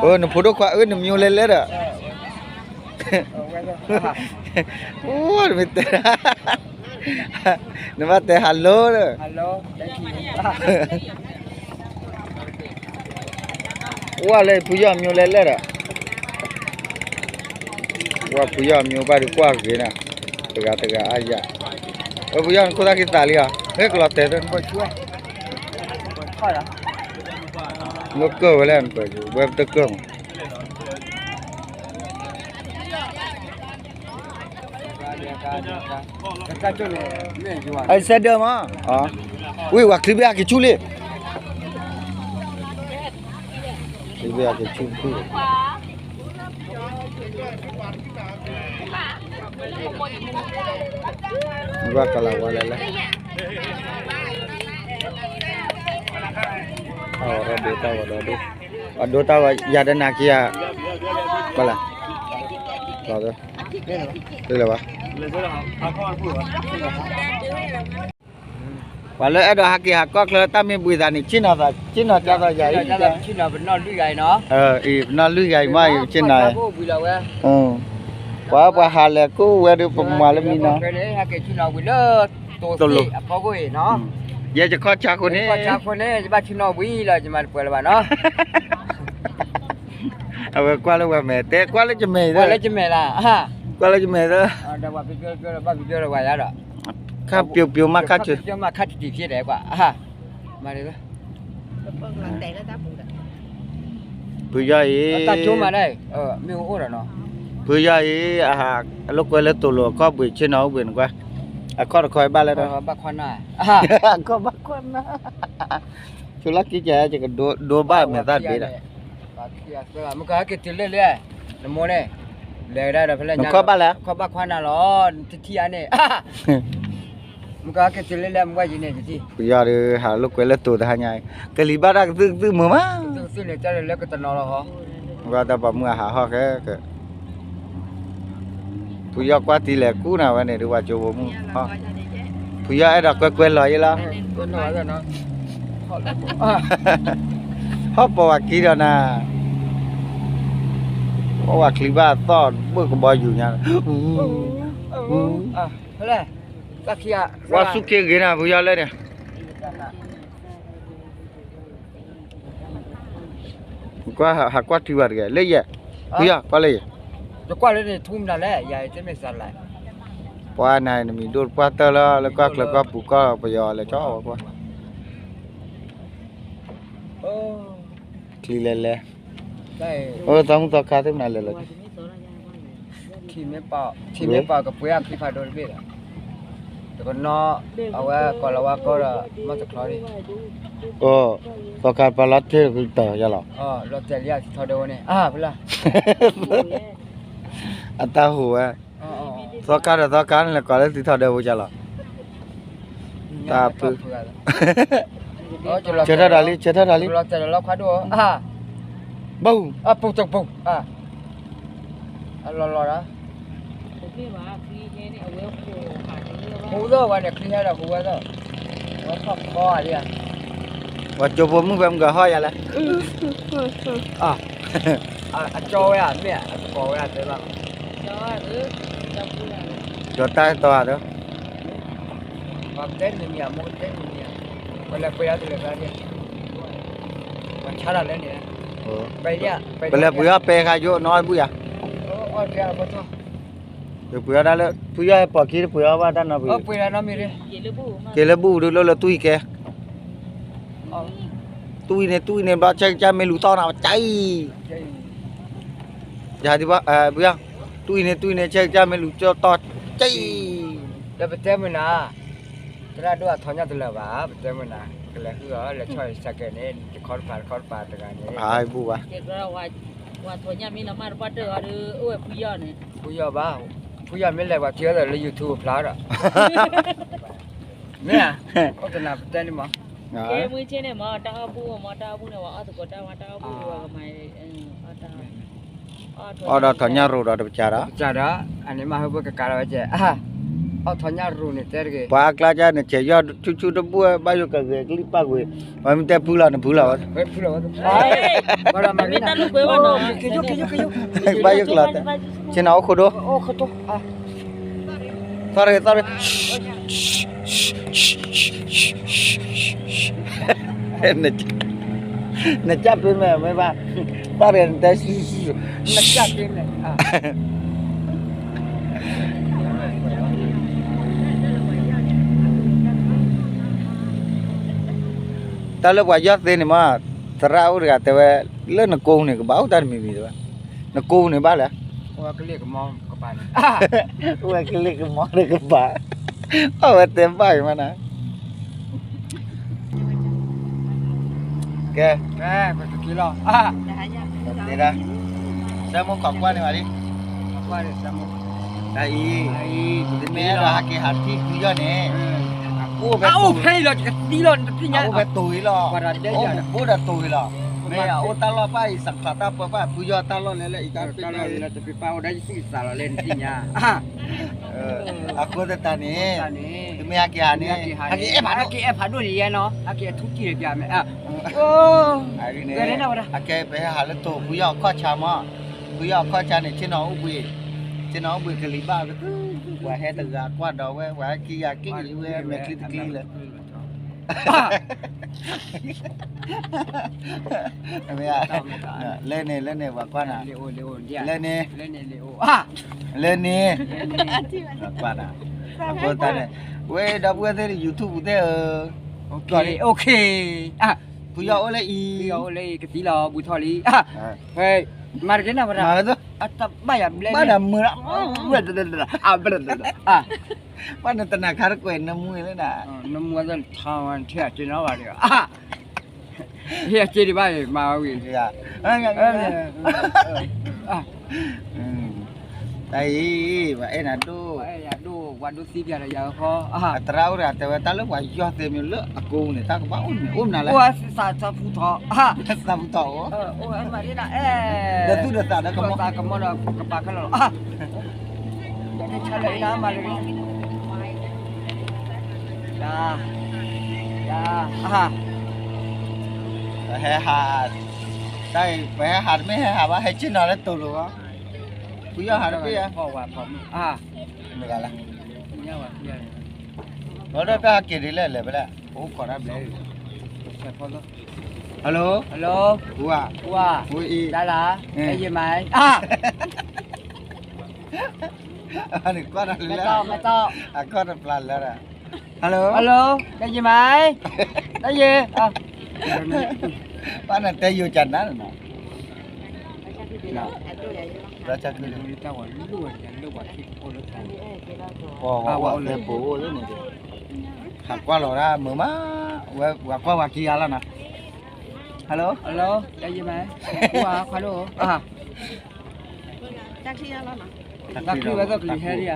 အံၤ, နဖိဒိၣ်ခွါအၢ နမံၤလဲၤလဲၣ်ဒီး, အိၣ် နမ့ၢ်တဲ, နဘၣ်တဲ hello ဒီး, အိၣ်လၢဖုယီၢ်မံၤလဲၤလဲၣ်ဒီး, ဝဲဖုယီၢ်မံၤဘၣ်ဒုးကွၢ်ဂ့ၤနၤ, တဂၤတဂၤအါယၤ, ဝဲဖုယီၢ်နခိၣ်သၣ်ခံသးလံဧါ, ဟဲကလီၤတဲာ်သၢနပၢၢ်ဆူဝဲ, နကၢၢ်ဝဲလဲၣ်နပၢၢ်ဆူ ဝဲပတကၢၢ်မး အစဲဒၢမး, ဝံၤ ဝဲချံဘ့ၣ်ဟဲက့ၤဆူလံ, ချံဘ့ၣ်ဟဲက့ၤဆူတဖု, ဘၣ်ကလၤဝါလဲၣ်လဲၣ်, တၢ်ဝဲဒိတၢ်ဝဲဒီဒိ, အဒိတၢ်ဝဲယၤတနာ်က့ၤဧါ, ဘၣ်လဲၣ်, လီၤ, လၢဘၣ် ပှၤလၢအဲၣ်ဒိးဟးက့ၤဟးကီၢ်ချၢတၢ်မ့ၢ်ဘှံးသးန့ၣ် ဆ့ၣ်နီၤသး, ဆ့ၣ်နီၤကၢ်သးယၤအံၤ, ဆ့ၣ်နီၤပနီၣ်လွံၢ်ဂၤအံၤနီၤ, အံၤ ပနီၣ်လွံၢ်ဂၤအံၤမး အံၤဆ့ၣ်နီၤ, ပှၤပှၤဟးလဲၤကိးဝဲဒီး ပမၤလၢမံနီၤ, တိၤလိၤ, ယဲယခီၣ်ဆါဃိန့ၣ်, ယဘၣ်ဆ့ၣ်နီၤဝံၤလီၤ ယမၤတပှဲၤလၢၤဘၣ်နီၤ, အဝဲကွၢ်လၢဝဲမဲာ် တဲကွၢ်လၢယမဲာ်, ကွၢ်လၢယမဲာ်လီၤ, ကွၢ်လၢယမဲာ်လီၤ, ဘၣ်ပျိပျိလၢဝဲယါဒီး ခါပျိပျိမးခါဆၢ, မၤတ့ၢ်လၢ, ဖုယီၢ်အံၤ, တၢ်ကၠိမးဒၣ်, မ့ၢ်အိၣ်ဒီးနီၤ, ဖုယီၢ်အံၤ, အလိာ်ကွဲလၢတိၤလိၤ အခီၣ်ဘှံးဆ့ၣ်နီၤအိၣ်ဘှံးနကွၢ်, အခီၣ်တခီဘၣ်လဲၣ်ဒီး, အခီၣ်ဘၣ်ခွါနၢ်, ဆိလၢကံကဲ ယကဒိဘၣ်မဲာ်သၣ်တဘ့ၣ်ဒီး မုၢ်ကဟဲက့ၤတုၤလၢလဲၣ်, နမိၢ်န့ၣ်, လဲၤကဒါဒီးဖဲလဲၣ်, နခီၣ်ဘၣ်လဲၣ်, ခီၣ်ဘၣ်ခွါနၢ်လီၤ, တထံၣ်အါန့ၣ်, မုၢ်ကဟဲက့ၤတုၤလၢလဲၣ် မုၢ်ဝဲယံၤန့ၣ်တထံၣ်, ပယီၤဒီးဟးလိာ်ကွဲလၢတိၤတဟါညါ, ကလံၤဘၣ်တၢ်ကသုၢ်ကသုၢ်မုာ်မး, ကသုၢ်ကသုၢ်န့ၣ် တၢ်လၢလၢကတနီၤလီၤဟီ, မုၢ်ကတၢ်ပှၤမုၢ်အဟးဟီၣ်ဃဲက ဖုယီၢ်ကွၢ်တံၤလဲၤကူၣ်နၤဝဲန့ၣ် ဒုးဝဲကၠိဖိမုၣ်, ဖုယီၢ်အဲၣ်ဒိးကွဲကွဲလီၤယဲလီၤ, ဟီၣ်ပိာ်ဝဲခံဒီးနၤ, အိၣ်ဝဲချံဘၣ်သီၣ်ဘၣ်ကဘီယူၤညါ, ဝါဆူၣ်က့ဂ့ၤနၤ ဖုယီၢ်လၢန့ၣ် ကွၢ်ဟးကွၢ်ထံဝဲတဂ့ၤ လၢယဲ, ဖုယီၢ်ကွၢ်လၢယဲ, ယကွၢ်လၢန့ၣ်ထူမနုၤလဲၣ် ယၤတမ့ၢ်စးလဲၣ်, ပှၤနၤနမံၤဒိၣ်တပှၢ်တၢၢ်လၢ လၢကီၢ်ချၢကီၢ်ပူၤကီၢ်ပယီၤလဲၤကၠီဝဲကွၢ်, ချံလဲၤလဲၤ, အိၣ်သီမုၣ်သီခါသ့ၣ်မနုၤလဲၤလဲၤ ထံမ့ၢ်ပာ်ကပှ့ၤအချံဖးဒိၣ်တဘ့ၣ်ဒီး, တကနီၤ, အဝဲကီၤလၤဝါကီၢ်ဒီး မီၢ်တချီဒံး, အိၣ်, သီခါပှၤလီၤတ့ၢ်တၢ်ယလီၤ, လီၤတဲာ်လံအထံထီဒၢဝဲန့ၣ် အါဖဲလၢ, အတၢ်ဟူးဝဲ, သီကါဒီးသီကါန့ၣ်လဲၤကိးလၢသံထီၣ်ဒၢးပူၤကလီၤ. တၢ်ပူၤ, ဆၢထၢၣ်ဒီးလံ ဆၢထၢၣ်ဒီးလံ, ဘၣ်, အပူၤတပူၤ, အလီၤလီၤဒီး, ဟူသီၣ်ဝဲန့ၣ် ချံဟဲဒီးဟူဝဲသီၣ်, ဝဲထီၣ်ခီဧါ, ပှၤကၠိဖိမုၣ်ဖဲမုၢ်ကဟီၣ်ယၤလဲၣ်. အကၠီဝဲဧါ မ့ၢ်အသကိးဝဲဧါတဲဘၣ်, ကၠီတၢ်တီဧါဒီး, ပှၤတဲနမံၤဧါ မိၢ်ကတဲနမံၤဧါ, ပလဲၤပှ့ၤအီၤတလၢာ်ဘၣ်, ပှၤဆါတၢ်လၢန့ၣ်, ပလဲၤပှ့ၤအီၤပဲခါယိၣ်နီၢ်ဘုယၤ, ယပှ့ၤအီၤဒၣ်လၢ ဖုယီၢ်ဟဲပိာ်ခံတပှ့ၤအီၤဘၣ်တၢ်နီတပှ့ၤ, က့ၤလၢဘူၣ်ဒုးလၢလၢတူၢ်အံၤကဲ တူၢ်အံၤန့ၣ် တူၢ်အံၤန့ၣ် ဘျီဆဲကစၢ်မ့ၢ်လူၤတီၢ်နၤ ကၠံ, ယဟးဒံးဘၣ်, ဖုယီၢ်, တူၢ်အံၤန့ၣ် တူၢ်အံၤန့ၣ် ဆဲကစၢ်မ့ၢ်လူၤတီၢ်တီၢ် ကၠံ, ဒီးပတဲမုၢ်နၤ, သရၣ်ဒိၣ်အထီညၣ်တလၢာ်ဘၣ် ပတဲမုၢ်နၤ, ကလဲၤဟုၣ်အီၤ လဲၤဆီၣ်အံၤစဲးကဲးန့ၣ် တခီတပၤတခီတပၤတဂၤန့ၣ်, ဘၣ်, ပှၤထီညၣ်မ့ၢ်လီၤမၢ်တပှၢ်တၢၢ်အီၤဒီး အိၣ်ဝဲဖုယီၢ်န့ၣ်, ဖုယီၢ်ဘၣ်, ဖုယီၢ်မ့ၢ်လဲၤပှၤထံအီၤဒီးလၢ YouTube ဖျါဒီး မ့ၢ်ဧါ, အိၣ်တနၤပတဲန့ၣ်မး, မ့ၢ်ဆ့န့ၣ်မး တၢ်အီၣ်ဘူၣ်မး တၢ်အီၣ်ဘူၣ်န့ၣ် ပှၤအီၣ်သကိးတၢ်မး တၢ်အီၣ်ဘူၣ်ဝဲကမၤ, အီၣ်ဒီးထီညၣ်ရိၤဒီးတပစၢ်ဒီး, ပစၢ်ဒီး, အန့ၣ်မးဟၢဖၢကကးလီၤဝဲကဲ, အီၣ်ထီညၣ်ရိၤန့ၣ်တဲတဂ့ၤ, ပှၤအကျါကန့ၣ် ဆဲးယီၢ်ဆူၣ်ဆူၣ်တဘူၣ် ဘၣ်ယိၣ်ကဂဲၤကလံၣ်ပၣ်ကွံာ်, ပှၤမ့ၢ်တဲဖုလီၤန့ၣ်ဖုလီၤဝဲ, ဘၣ်ယိၣ်ကျီၤတဲ, ဆ့ၣ်နီၤအိၣ်ခိၣ်ဒိ, သီရ့သီရ့ နကၢ်ပ့ၤမဲာ်မ့ၢ်ဘၣ်, သီရ့နတဲ, နကၢ်ပ့ၤမဲာ်, တၢ်လၢပှၤယီၢ်သ့န့ၣ်မး, သရၣ်အိၣ်တဂၤတဲဝဲ, လၢနကိန့ၣ် ကဘၣ်အိၣ်တၢ်တမံၤမံၤတဲဝဲ, နကိန့ၣ်ဘၣ်လဲၣ်, အိၣ်ဝဲကလ့ၣ်ကမီၤတကပၤ, အဝဲတဲဘၣ်အံၤမးနၤ, ကဲ, တဲဒၣ်, စဲမိၣ်ခိးကွၢ်န့ၢ်ဘၣ်လံ, တၢ်အံၤ, တမ့ၢ်အဲၣ်ဒိးဟးက့ၤဟးထံၣ်ဖုယီၢ်န့ၣ်, အအိၣ်ဖဲအံၤလီၤ, တကသံလီၤ, တသ့ၣ်ညါ, အအိၣ်ဖဲတိၤအံၤလီၤ, အိၣ်မူဘိဒီးတိၤအံၤလီၤ, မ့ၢ်အအိၣ်တၢ်လီၢ်ဘၣ်အံၤ စးဖျါတၢ်ပၢဘၣ် ဖုယီၢ်တၢ်လီၢ်လဲၣ်လၢအံၤတၢ်ပ့ၢ်, တၢ်လီၢ်လဲၣ်လၢတပ့ၢ်ပၢ်အိၣ်ဒၣ်ယသူၣ်ယသးလီၤလဲၣ် နသ့ၣ်ညါ, အဃိသတးန့ၣ်, တမ့ၢ်ဟဲက့ၤဟးန့ၣ်, ဟဲက့ၤအဲၣ်ဖးဒိၣ်န့ၣ်ယဲနီၤ, ဟဲက့ၤအထူတံၢ်လၢပျၢၤမဲာ်, အကဲပဟဲဟးလၢတိၤ ဖုယီၢ်အခီၣ်ဆါမး, ဖုယီၢ်အခီၣ်ဆါန့ၣ် ဆ့ၣ်နီၤအိၣ်ဘှံး, ဆ့ၣ်နီၤအိၣ်ဘှံးကလံၤဘၣ်, ပှၤဟဲတဂၤကွၢ်ဒီးဝဲ ပှၤဟဲခံဂၤက့ၤဝဲ မဲာ်ချံတချံလၢ မ့ၢ်, လၢန့ၣ် လၢန့ၣ် ပှၤကွၢ်နၤ, လၢန့ၣ်, လၢန့ၣ်, ပှၤကွၢ်နၤ, အဃိသတးန့ၣ်, ဝဲဒီပုၢ်ဝဲၢ်သ့ၣ် YouTube သ့ၣ်ဧၢ, ဖုယီၢ်အိၣ်လၢအံၤ, ကသံလီၤ ဘူးထီၣ်လံ, မၤတက့ၢ်နၤဝဲဒၣ်, အတဘၣ်ယၤဘျဲၣ်, ဘၣ်ဒၣ်မုာ်လီၤ, ဘၣ်နတနၤခါတကွဲးနမူလၢနၤ, နမူထါဝဲထံၣ်အက့ၤနီဘၣ်ဒီး, ဟ့ၣ်အက့ၤဒံးဘၣ်မၤဝံၤ, တၢ်အံၤ, ပှၤအဲၣ်နၤဒိၣ်, ဒိၣ်ဝါဒိၣ်သံပျၢ်ဒီးယၤဃီ, အသရၣ်အိၣ်တဂၤတဲဝဲတၢ်လၢပှၤယီၢ်သ့မ့ၢ်လၢအကိန့ၣ် တၢ်ကဘၣ်အိၣ်န့ၣ် အိၣ်မနုၤလဲၣ်, သးဖူထီၣ်, သးဖူထီၣ်အိၣ်, ဒီးသူၣ်ဒီးသးဒီးကမီၤ, သးကမီၤဒီးကပာ်ခဲလၢာ်လီၤ, တၢ်ဆါလၢအံၤမၤလၢ, ဟဲဟး, တၢ်အံၤ ပဟဲဟးတမ့ၢ်ဟဲဟးဘၣ် ဟဲဆ့ၣ်နီၤလၢတိၤလိၤဘၣ်, ဖုယီၢ်ဟးတမ့ၢ်ဧါ, မ့ၢ်ဂၤလဲၣ်, လီၤဒီးတၢ်ဟးက့ၤဒ်လဲၣ်လဲၣ်ဖဲလဲၣ်, ပအိၣ်ခိးတၢ်ဘျဲၣ်, hello, hello, ဝါ, ဝါ, ဝါအံၤ, တၢ်လၢ, ယမၤ, နကွၢ်တၢ်လၢလဲၣ်, အကီၢ်တပျၢ်လၢဒီး, hello, hello, တၢ်ယမၤ, တၢ်ယ, ဘၣ်နတဲယိၤကနၤနီၤ, ဘျီဆါခုလၢ, ပှၤဝဲအိၣ်သဲပိၤအိၣ်လၢန့ၣ်ဒီး, ဟးကွၢ်လီၤဒၣ်မုာ်မး, ဝဲကွၢ်ပှၤခံဂၤလီၤနီၤ, hello, hello, တၢ်ယမၤ, ဝါ, ခွါဒိၣ်, တၢ်ချံဝဲသိးကလံၤဟဲဒံးဧါ,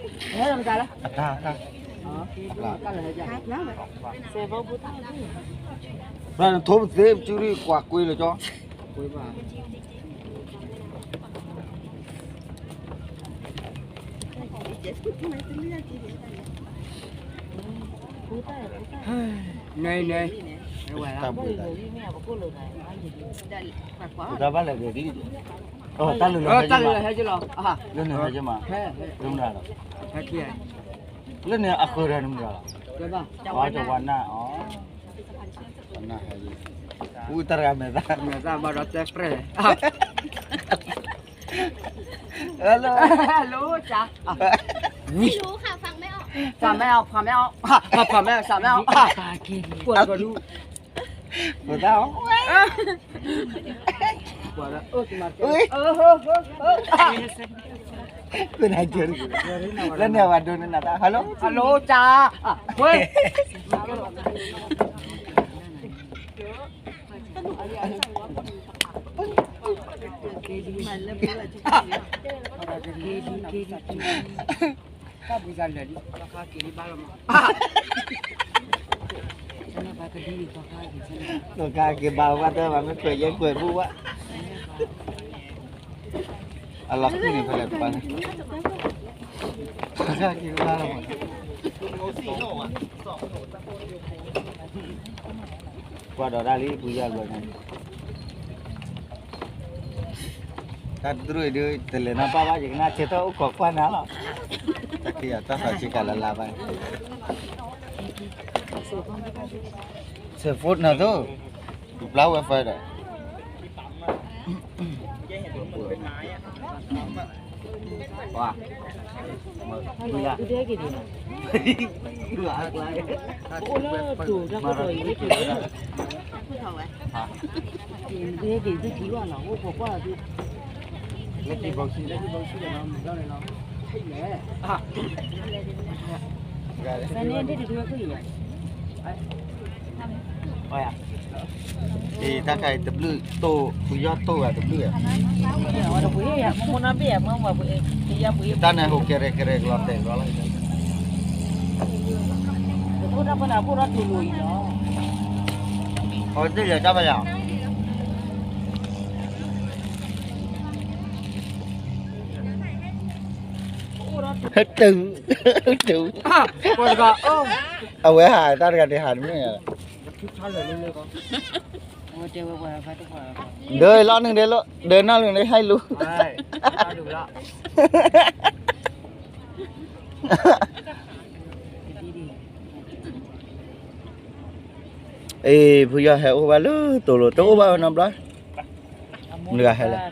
ဟဲမတၤလဲၣ်, အတၢ်, အတၢ်, နထိပသ့ ပစုရံၣ်ကွၢ်ကွ့လၢကၠီ, န့ၣ်န့ၣ်, တၢ်ဘှံးတၢ်, တၢ်ဘၣ်လဲၣ်ဂ့ၤဒ်, တၢ်လၢလၢဟဲကလီၤ, လၢန့ၣ်ဟဲကမး, လၢန့ၣ်အဃၢၤဒီးနမုၢ်လီၤ, အဝဲကဝါနၢ်အီၤ, ဝါနၢ်ဟဲ, အူတရၣ်မဲာ်သၣ်, မဲာ်သၣ်ဘၣ်ဒီးတဲပြဲၢ် Hello, hello, စး, ဖးမဲအီၤ, ဖးမဲအီၤ, ဖးမဲအီၤ, စးမဲအီၤ, ကွၢ်ကဒူ, ပသးအီၤ, ကွၢ်ဒီး, ကွၢ်နၤကၢ, လၢန့ၣ်အဝဲဒိးန့ၢ်နၤသး, hello, hello, စး, ဝဲ တၢ်ဘုၣ်စၢ်လၢာ်လံ, တၢ်ခါက့ၤလံဘၣ်လီၤမး, န့ၣ် ကက့ၤဘၣ်ဝဲတၢ်ဘၣ် မ့ၢ်ခွဲးယဲကွဲးဘူးဝဲ, အလီၤဃံန့ၣ်ဖဲလဲၣ်ပၢ်န့ၣ်, ကက့ၤဘၣ်လီၤမး, ကွၢ်ဒီးတၢ်လံ ပူၤယီၢ်ကွဲးန့ၣ် တၢ်တရူၢ်အံၤဒုး တလဲၤနီၢ်ပၢ်ဘၣ် ယကနၣ်ဆၢထၢၣ်အိၣ်ခိးကွၢ်နၤလီၤ, တၢ်ခံဂၤတၢ်သးဆံးကၤလၢ်လၢ်ဘၣ်, ဆဲးဖိနၤသိး, ပျၢ် Wi-Fi ဒီး တၢ်ခါအံၤတဘျုးတိၢ် ပူၤယီၢ်တိၢ်ဂၤတဘျုးဧါ, တၢ်န့ၣ်ဟူးကဲရဲၣ်ကဲရဲၣ်ကလီၤတဲာ်ကလီၤလီၤ, အဝဲသ့ၣ်လဲၤတၢ်ဘၣ်ယၤ တုၤ, တုၤ, အဝဲဟးတၢ်တဂၤန့ၣ်ဟးတမ့ၢ်, ဒၢလီၤနုၤဒၢလီၤ ဒၢနီၢ်လၢန့ၣ်ဟဲလူၤ အ့ ဖုယီၢ်ဟဲအိၣ်ဘၣ်လၢတိၤလိၤ တအိၣ်ဘၣ်ဝဲနီတဘျီ, နဂၤဟဲလဲၣ်,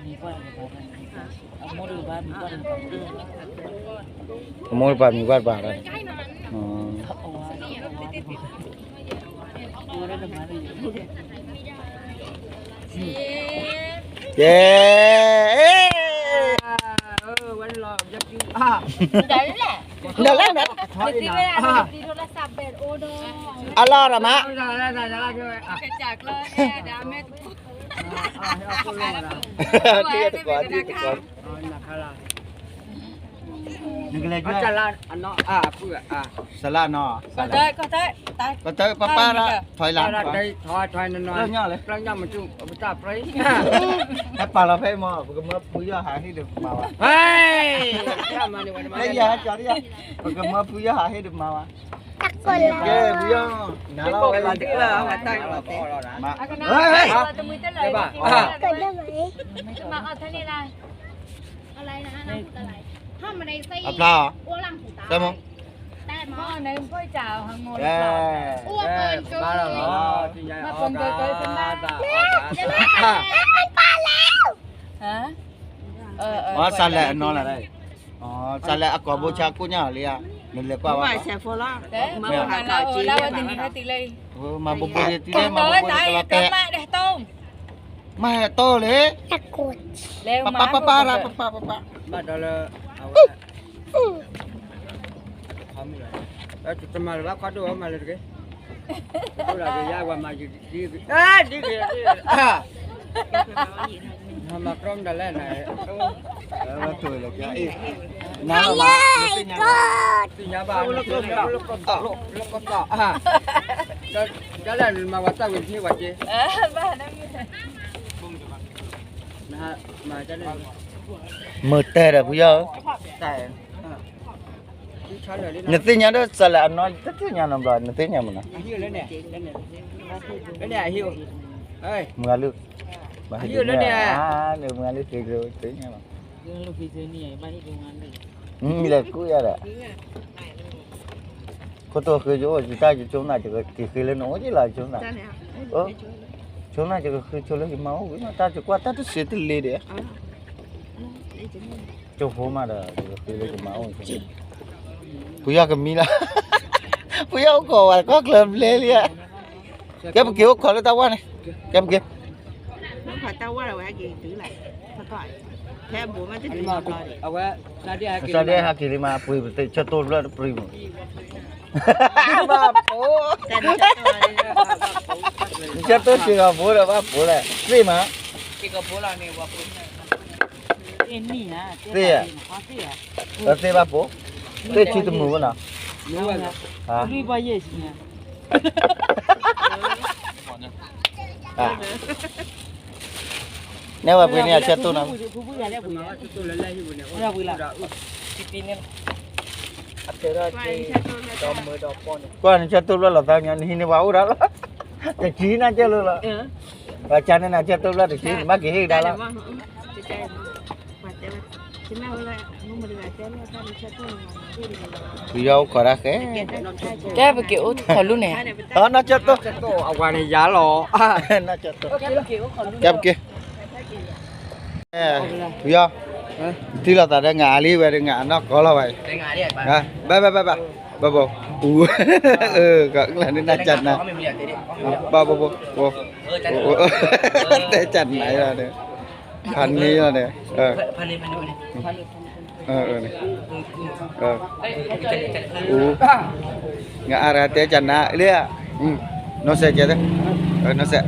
အမိၢ်တပာ်မံၤပှၢ်တပာ်, ကဲ, ဒီးလဲၣ်, အလီၢ်ရမး, တတကွၢ်, တတကွၢ်, နကလဲၤ, စလါနီၤ, ပတၢ်, ပပၢ်ရၢ်ထွဲလၢ, ထွဲလၢ, ဟဲပာ်လီၤဖဲမး ပကမၢဖုယီၢ်ဟးဟ့ၣ်ဒီးမၤဝဲ, ပကမၢဖုယီၢ်ဟးဟ့ၣ်ဒီးမၤဝဲ, ကဲဖုယီၢ်, နၤလီၤဝဲ, အဖျါ, စဲမ, အီစးလဲၣ်အနီၢ်လဲၣ်, စးလဲၣ်အကိာ်ဘိဆါကိညါလံဧါ, နလဲၤကွၢ်ဘၣ်, မၤဘိဘိဒ်တံၢ်လၢမၤဘိဘိကလီၤတဲာ်, မၤဟဲတီၢ်လံ, ပပၢ်ပပၢ်ရၢ်ပပၢ်ပပၢ်, ဘၣ်ဒီးလၢ, တမၤလၢၤဘၣ် ခီဒိၣ်မၤလၢၤတဂ့ၤ, ဒ်ဂ့ၤ, ဒ်ဂ့ၤ, မၤကြၢးမတၤလဲၣ်န့ၣ်, နၤလီၤမး, သ့ၣ်ညါဘၣ်, လၢကီၢ်, လၢကီၢ်, ဒ်လဲၣ်နမၤဝဲတၢ်ဝံၤတန့ၢ်ဝဲက့ၤ, မုၢ်တဲဒီးဖုယီၢ်ဧၢ, နသ့ၣ်ညါဒီးစးလဲၣ်အနီၢ် တသ့ၣ်ညါနီတဘျီ နသ့ၣ်ညါမးနီၤ, မုၢ်ဂၤလုၢ်, မုၢ်ဂၤလုၢ်သ့ၣ်ညါလီၤ, လဲၤကူၣ်ယၤဒီး ခိၣ်တိၢ်ဃ့ယအိၣ်ယတၢ်ယဆိကမိၣ် ယကက့ၤဃ့လၢနအိၣ်က့ၤလီၤ ယဆိကမိၣ်, ဆိကမိၣ်ယကဃ့ဆိလၢယမါအိၣ်ဝံၤမး တၢ်ယကွၢ်တၢ်တစဲးတလ့ဒီး ကၠိဖိမးဒီး ယကဃ့လၢယမါအိၣ်, ဖုယီၢ်ကမံလီၤ, ဖုယီၢ်အိၣ်ကိးဝဲကီၢ်ချၢဘျဲလံဧါ, ကဲပက့ၤအိၣ်ခိးလၢတၢ်ဝါန့ၣ်, ကဲပက့ၤ တၢ်ဝါလၢဝဲဟဲက့ၤတုၤလၢ်, ဖဲဘိးမးတတုၤလီၤ, အဝဲ စးဒဲဟဲက့ၤလံမး ပှ့ၤပသ့ၣ်ဆၢတိၢ်တဖျၢၣ်တပြံမး, ဘၣ်ဖိ, ဆၢတိၢ်စ့ၢ်ကီးဖိဒီးဘၣ်ဖိလဲၣ်, သ့ၣ်မး, သ့ၣ်ဧါ, သ့ၣ်ဘၣ်ဖိ, သ့ၣ်ဆံတမုာ်ဘၣ်နီၤ, လွံၢ်ဘၣ်ယဲၢ်ဆံညါ န့ၢ်ဝဲပှ့ၤန့ၣ် အဆၢတိၢ်နီၤ, ကွၢ်နဆၢတိၢ်ဘျီလီၤသးညါ နဟံးန့ၢ်ပှၤအိၣ်ဒၣ်လီၤ, တဆံနၤကဲလၢလီၤ, ပှၤကန့ၣ်နဆၢတိၢ်ဘျီတဆံ နဘၣ်က့ၤဟ့ၣ်ကဒါလီၤ. ပယီၤအိၣ်ခိးတၢ်ဃဲ, ကဲပက့ၤအိၣ်ခိးလူန့ၣ်, အနီၢ်ကၠီတိၢ်, အဝၤန့ၣ်ယၤလီၤ, ကဲပက့ၤ, ပယီၤ, ထံၣ်လိာ်သးဒီး ငါအလံဝဲဒီး ငါအနီၢ်ကီလီၤဘၣ်အံၤ, ဘၣ်ဘၣ်ဘၣ်ဘၣ်, ဘၣ်ဘၣ်, အူ, ကလၢနနၢ်ကၢ်နါ, ဘၣ်ဘၣ်ဘၣ်, တဲကၢ်နါလီၤန့ၣ်, ဖးန့ၢ်လီၤန့ၣ် အ အ အ အ ငါအါရတဲကနါလၢ, နီၢ်စဲးကဲ, နီၢ်စဲး,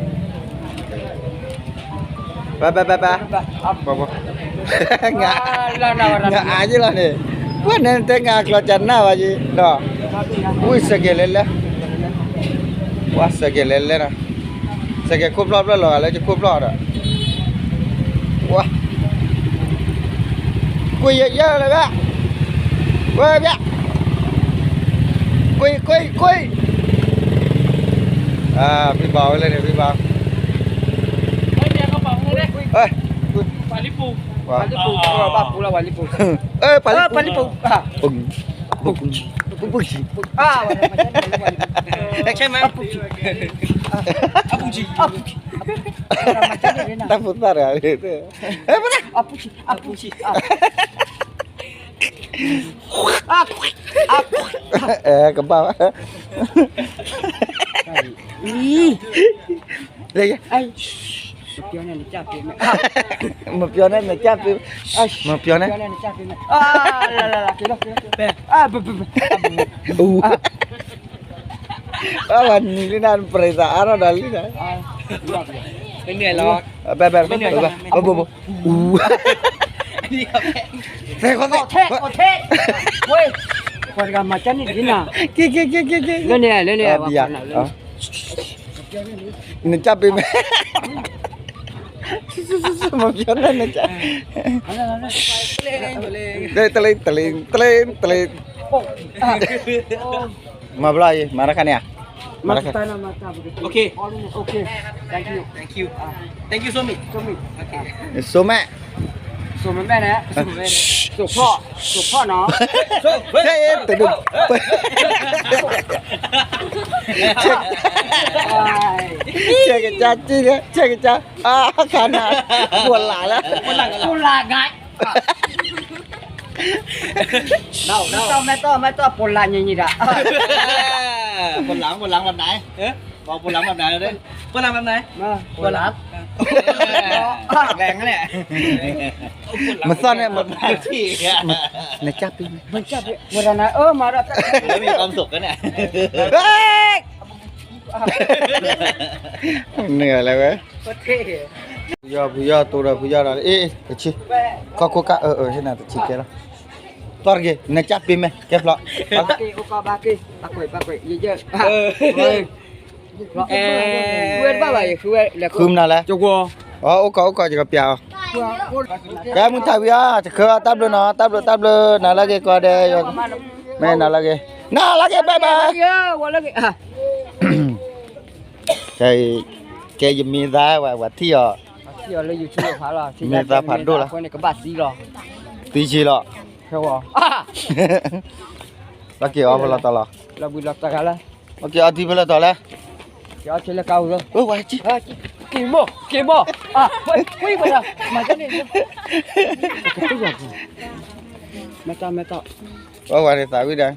ဘၣ်ဘၣ်ဘၣ်ဘၣ်, ငါအါယလီၤန့ၣ်, ပှၤန့ၣ်တဲငါကျီၤကနၣ်ဘၣ်ယံၤ, ဒီး, ဝံၣ်စဲးကဲလဲၣ်လဲၣ်, ဝါစဲးကဲလဲၣ်လဲၣ်နီၤ, စဲးကဲခိၣ်ဖျီၣ်ဖျီၣ်လီၤဂာ်လၢယခိၣ်ဖျီၣ်ဒီး ဝါ, ကွံာ်ယဲၢ်လၢၤဘၣ်, ဝဲဘၣ်, ကွံာ်ကွံာ်ကွံာ်, ဖံဘၣ်ဝဲလၢန့ၣ် ဖံဘၣ်, ပှၤလံပူၤ, ပှၤလံပူၤ, ပှၤလံပူၤ, ပူၤ, ပူၤ, ပူၤ, ပူၤ, တၢ်ဖိသၣ်တဂၤ, အပူၤဆံ, အပူၤဆံ, အဲ, ကဘၣ်ဘၣ်, မပြောနဲ့ နကြပေးမယ်, မပြောနဲ့ နကြပေးမယ်, မပြောနဲ့, အဝဲနံၤလံနၤ ပြိဿအါထီၣ်ဒီးလံနၤ, ဘဲဘဲ, ဘဲဘဲ, ဘဲဘဲ, သဲဃီသဲ, ဝဲ, ဃီတဂၤမၤကန့ၣ်ဒ်နၤ, က့ၤက့ၤက့ၤက့ၤက့ၤ, လၢန့ၣ် လၢန့ၣ်, နကြပေးမယ်, မပြောနဲ့ နကြ, တလင်း တလင်း တလင်း တလင်း, မၤဘျီအံၤ မၤတခါန့ၣ်ဧါ, မၤတခါ, okay, okay, thank you, thank you, thank you so much, so much, so much, စိဖီၣ်, စိဖီၣ်နီၤ, တဒု, ဆဲးကစၢ်, ဆဲးကစၢ်, အခါနၤ, ပလးလၢ, ပလးဂၤ, မဲတီၢ် မဲတီၢ် မဲတီၢ် ပလးညံၤညံၤဒၣ်, ပလး ပလးမနုၤ, ပလးမနုၤ, ပလး, မသီၣ်န့ၣ်, နကြပေး, မကြပေး, ဝဲဒၣ်နၤ အၢ မၤဒီး, မၤဒီး, နလဲၤဝဲ, ဖုယီၢ် ဖုယီၢ် တိၢ်ဒီးဖုယီၢ်ဒီး အ့ၣ် တဆံ, ကီၢ်ခိၣ်ကၢ် အၢ အၢ ဟ့ၣ်နၤတဆံကဲလီၤ, သီၣ်တက့ၤ နကၢ်ပေးမဲ ကဲဖျီ, ဘၣ်က့ၤ အိၣ်ကီး ဘၣ်က့ၤ ဘၣ်ကွဲး ဘၣ်ကွဲး ယယၢ်, ဃုဝဲတဘၣ်ဘၣ် ယဃုဝဲလဲၤဃုမနုၤလဲၣ်, အိၣ်ကီး အိၣ်ကီး ယကပျးအီၤ, ကဲမုၢ်ထါဝံၤဧါ, တခၢတၢ်ဘျုးနီၤ, တၢ်ဘျုး တၢ်ဘျုး, နၤလၢက့ၤကီးဒဲး, မ့ၢ်နၤလၢက့ၤ, နၤလၢက့ၤ bye bye, ကဲ ယမ့ၢ်သးဝဲ ပှၤထံၣ်အီၤ, မ့ၢ်သးဖးဒိၣ်လီၤ, သံဆံးလီၤ, လီၤက့ၤအီၤဖဲလီၤတီၤလီၤ, လီၤက့ၤအီၤထံဖဲလီၤတီၤလဲၣ်, က့ၤမီၢ် က့ၤမီၢ်, မၤတၢ်န့ၣ်, မၤတၢ်, မၤတၢ်, အဝဲသးဝံၣ်ဒီး,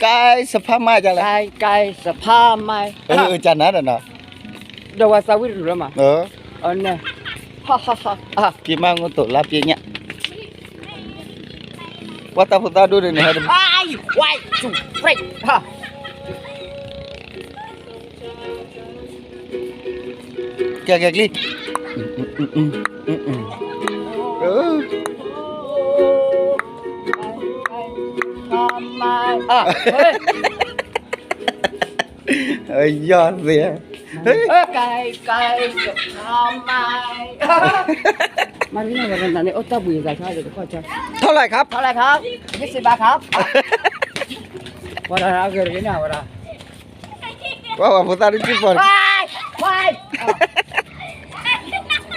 ကဲစဖါမါကလဲၣ်, ကဲစဖါမါ, ကနၤဒီးနီၤ, ဒီးဝဲသးဝံၣ်တရူးလီၤမး, က့ၤမးငိၢ်တိာ်လါပျ့ညါ, ပှၤတၢ်ဖိသၣ်ဒိၣ်န့ၣ် ဟဲတမံၤ, ကဲကဲကလံၤ, အ เอ้ย ยอดเสีย เอ้ย ไก่ ไก่ กับข้าวไหม มาที่นี่กันนะเนี่ย โอ้ เจ้าบุ๋ยกับข้าวเดี๋ยวข้อเช้า เท่าไหร่ครับ เท่าไหร่ครับ ยี่สิบบาทครับ ဝါဒၣ်ရၣ်ဂ့ၤရၣ်န့ၣ်ဝါဒၣ် ဝါဝါဖိသၣ်တစံၣ်ပီၣ် ဝါ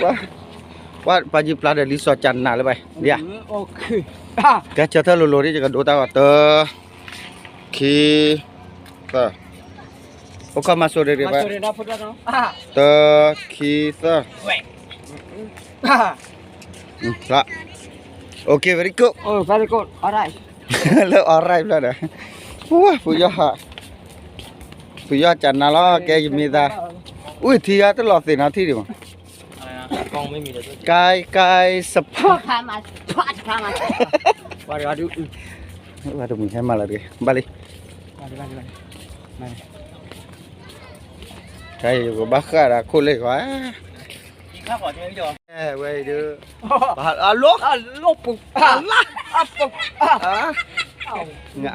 ဝါ ဝါ ပၢ်ယုၢ်ပျၢ်ဒီးလံာ်စီၤကၢ်နၤလၢၤဘၣ် ဒ် ကဲဆၢထၢၣ်လိၤလိၤဒ် ယကဒိတၢ်ဂီၤ တၢ ခံ သၢ အိၣ်ခီမၤစိၤဒ်ဘၣ် တၢ ခံ သၢ လၢ OK very good လၢ alright ဖျၢၣ်ဒီး ဝါ ဖုယီၢ်ဟး ဖုယီၢ်ကၢ်နၤလီၤ ကဲယမ့ၢ်သး အုၣ်ထံဂၤတလီၤသ့ၣ်နီၤထံဒံးမး ကဲကဲစဖး ဝါတမုာ်ဟဲမၤလၢတဂ့ၤ ဘၣ်လံ ကဲယကဘၣ်ဃၣ်ဒီးခိၣ်လၢယွၤ ဝဲအံၤဒုး အလိၣ် အလိၣ်ပူၤ အလၣ် အပူၤ ငါ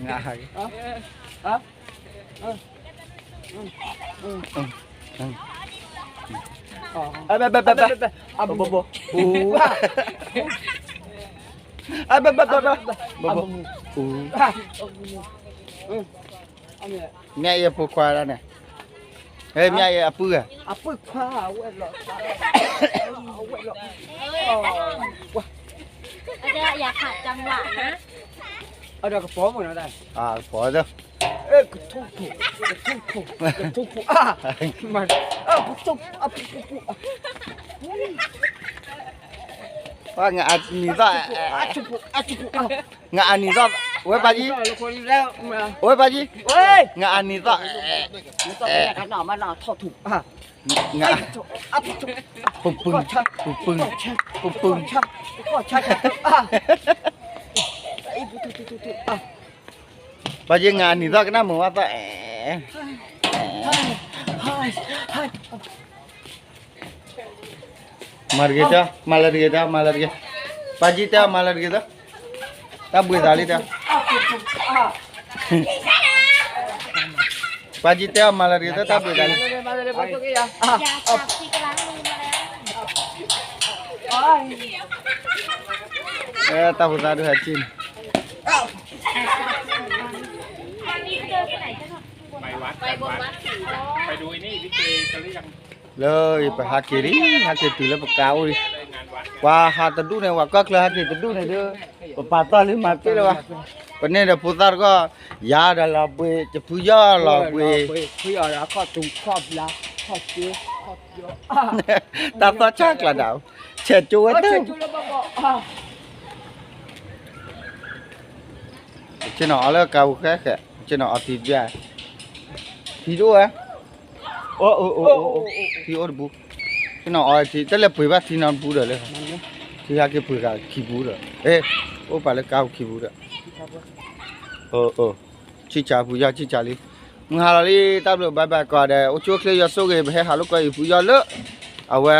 ငါ ဘဲ ဘဲ ဘဲ ဘဲ အဘိဘိ အဘိဘိ ဘိဘိ အူ မ့ၢ်အံၤအပူၤခွါဒၣ်န့ၣ် ဟဲ မ့ၢ်အံၤအပုၢ်ဧါ အပုၢ်ခွါ အဝဲလီၤ အဝဲလီၤ အဝဲလီၤ อยากขัดจังหวะนะ အဒီးကပီၤမ့ၢ်နီၤတၢ် ကပီၤသၢ ကထိၣ်ဖိ ကထိၣ်ဖိ ကထိၣ်ဖိ အါ မၤ အပူၤ အပူၤ အပူၤ ပှၤ ငါအနံၤသီၣ် အါ ငါအနံၤသီၣ် ဝဲပၢ်ကံ ဝဲပၢ်ကံ ငါအနံၤသီၣ် ပူၤပူၤ ပူၤပူၤ ပၢ်ကံ ငါအနံၤသီၣ်ကနၣ်မုာ်ဝဲသီၣ် အဲ မၤတဂ့ၤတၢ် မၤလၢတဂ့ၤတၢ် မၤလၢတဂ့ၤ ပၢ်ကံတဲအီၤမၤလၢတဂ့ၤတၢ် တၢ်ဘှံးသးလံတၢ် ပၢ်ကံတဲအီၤမၤလၢတဂ့ၤတၢ် တၢ်ဘှံးသးလံ တၢ်ဖိသၣ်ဒုးဟဲက့ၤန့ၣ် လၢပဟးက့ၤလံ ဟးက့ၤတုၤလၢပကါအိၣ်လံ ပှၤဟးတဒူၣ်န့ၣ် ပှၤကီၢ်ချၢဟးက့ၤတဒူၣ်န့ၣ်ဒီး ပပာ်သီၣ်လံမၤသ့လၢၤဘၣ် ပန့ၢ်ဒီးဖိသၣ်တခီ ယၤဒီးလီၤဘှံး ယဖုယီၢ်လီၤဘှံး ဖုယီၢ်ဒီးခီၣ်တူာ်ခီၣ်ဘျါ ခီၣ်ကၠိ ခီၣ်ပယီၤ တၢ်သီၣ်ဆၣ်ကျါဒၣ် ဆဲးကၠိဝဲတၢ် ဆ့ၣ်နီၤအီၤလၢကါပူၤဃဲဃဲ ဆ့ၣ်နီၤအီၤထံတဘျၣ် ထံတအိၣ်ဝဲ အိၣ်အိၣ်အိၣ်အိၣ် ထံအိၣ်တပူၤ ဆ့ၣ်နီၤအီၤထံ တလဲၤပှ့ၤဘၣ်ထံနီတပူၤဒီးလၢ ထံဟဲက့ၤပှ့ၤဂၤခံပူၤဒီး အိၣ်ပာ်လၢကါပူၤခံပူၤဒီး ဆံၣ်ဆါပူၤယီၢ်ဆံၣ်ဆါလံ မုၢ်ဟါလီၤလံ တၢ်ဘျုးဘၣ်ဘၣ်ကိးဂၤဒဲး အိၣ်ဆူၣ်အိၣ်ချ့ယွၤဆိၣ်ဂ့ၤ ပဟဲဟးလိာ်ကွဲအံၤပူၤယီၢ်လၢ အဝဲ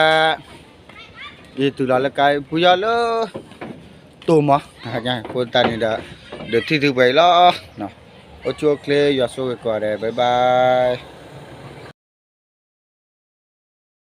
ယတုၤလီၤလၢကါပူၤယီၢ်လၢ တိၢ်မီၤ အဃိသတးန့ၣ်ဒီး ဒုးထံၣ်သုပှဲၤအံၤလီၤ အိၣ်ဆူၣ်အိၣ်ချ့ယွၤဆိၣ်ဂ့ၤကိးဂၤဒဲး bye bye